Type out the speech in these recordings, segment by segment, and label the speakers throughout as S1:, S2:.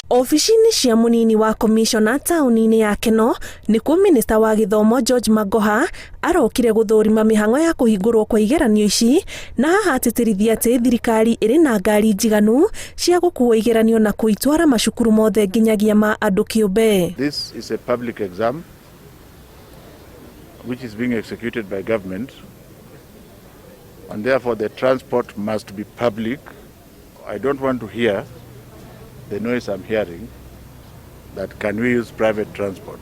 S1: Obici-inĩ cia mũnini wa komishona taũni-inĩ ya Keno nĩkuo minista wa gĩthomo George Magoha arokire gũthũrima mĩhang'o ya kũhingũrwo kwa igeranio ici, na haha atĩtĩrithia atĩ thirikari ĩrĩ na ngari njiganu cia gũkuua igeranio na kũitwara macukuru mothe nginyagia ma andũ kĩũmbe.
S2: This is a public exam which is being executed by government, and therefore the transport must be public. I don't want to hear the noise I'm hearing that can we use private transport.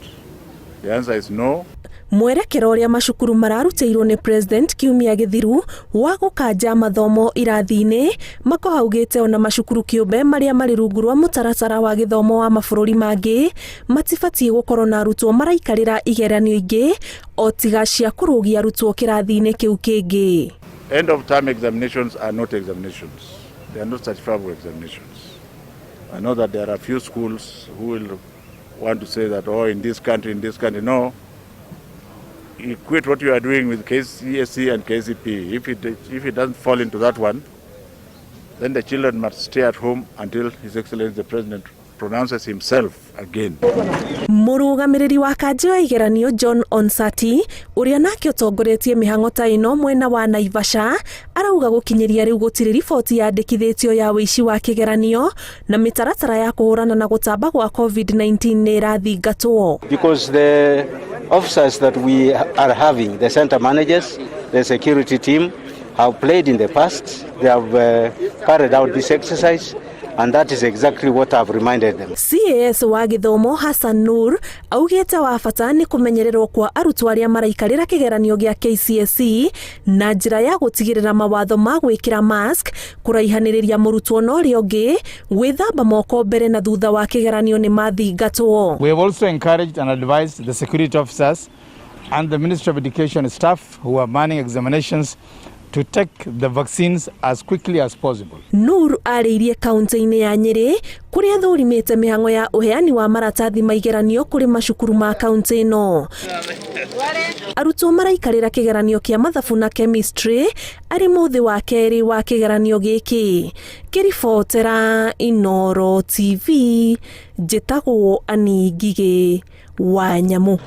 S2: The answer is no.
S1: Mwerekera ũrĩa macukuru mararutĩirwo nĩ president kiumia gĩthiru wa gũkanja mathomo irathi-inĩ, Makoha augĩte ona macukuru kĩũmbe marĩa marĩ rungu rwa mũtaratara wa gĩthomo wa mabũrũri mangĩ matibatiĩ gũkorwo na arutwo maraikarĩra igeranio ingĩ o tiga cia kũrũgia arutwo kĩrathi-inĩ kĩu kĩngĩ.
S2: End of term examinations are not examinations. They are not certifiable examinations. I know that there are a few schools who will want to say that, oh, in this country, in this country. No. Equate what you are doing with KCSE and KCPE. If it doesn't fall into that one, then the children must stay at home until His Excellency the President pronounces himself again.
S1: Mũrũgamĩrĩri wa kanjũ ya igeranio John Onsati, ũrĩa nake ũtongoretie mĩhang'o ta ĩno mwena wa Naivasha, arauga gũkinyĩria rĩu gũtirĩ riboti yandĩkithĩtio ya ũici wa kĩgeranio na mĩtaratara ya kũhũrana na gũtamba gwa COVID-19 nĩ ĩrathingatwo.
S3: Because the officers that we are having, the center managers, the security team, have played in the past. They have carried out this exercise, and that is exactly what I've reminded them.
S1: CAS wa gĩthomo Hassan Nur augĩte wa bata nĩ kũmenyererwo kwa arutwo arĩa maraikarĩra kĩgeranio gĩa KCSE na njĩra ya gũtigĩrĩra mawatho ma gwĩkĩra mask, kũraihanĩrĩria mũrutwo na ũrĩa ũngĩ, gwĩthamba moko mbere na thutha wa kĩgeranio nĩ mathingatwo.
S4: We have also encouraged and advised the security officers and the Ministry of Education staff who are manning examinations to take the vaccines as quickly as possible.
S1: Nur arĩirie kaunti-inĩ ya Nyĩrĩ kũrĩa thũrimĩte mĩhang'o ya ũheani wa maratathi ma igeranio kũrĩ macukuru ma kaunti ĩno. Arutwo maraikarĩra kĩgeranio kĩa mathabu na chemistry arĩ mũthĩ wa kerĩ wa kĩgeranio gĩkĩ. Ngĩribotera Inooro TV, njĩtagwo Annie Ngigĩ wa Nyamũ.